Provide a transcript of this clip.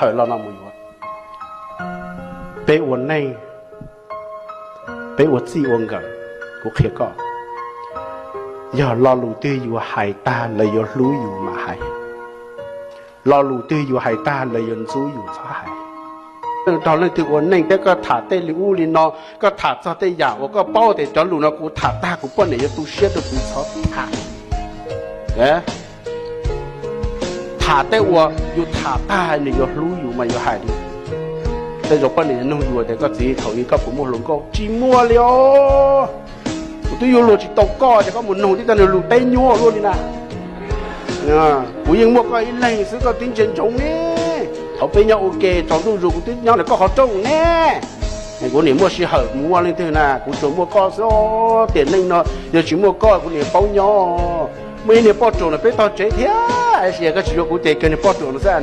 Thaum los no mus yuav, peb ua neej, peb ua txij ua nkawm, kuv qhia koj, yog lo lus twg yus hais tag lawv yuav hlub yus mam hais. Lo lus twg yus hais tag lawv yuav ntxub yus txhob hais. Raug leej twg ua neej thiab koj tham tej li ub li no, koj tham txog tej yam uas koj paub tias cov lus no kuv tham tag kuv poj niam yuav tu siab rau kuv, txhob tham. Tham tej uas yus tham tag nws yuav hlub yus mas yuav hais li. Tej zaum poj niam nug yus tias koj txiv thaum ub koj puas muaj hluas nkauj, tsis muaj li os. Kuv twb yuav luag tsis tau koj ces koj mus nug tib tug nws lus teb nyuaj luaj li na. Kuv yeej muaj koj ib leeg xwb koj twb ntsia ntsoov ne. Thaum peb nyob ua ke tsaus ntuj zus kuv twb nyob ntawm koj qhov rooj ne. Kuv niam muaj sij hawm mus muaj leej twg na, kuv tsuas muaj koj xwb. Tiam neej no yog tsis muaj koj kuv niam paub nyob. Muaj ib niag poj ruam no peb tog tsev thiab, es koj tsis yuav kuv ces kawg niag poj ruam no xwb.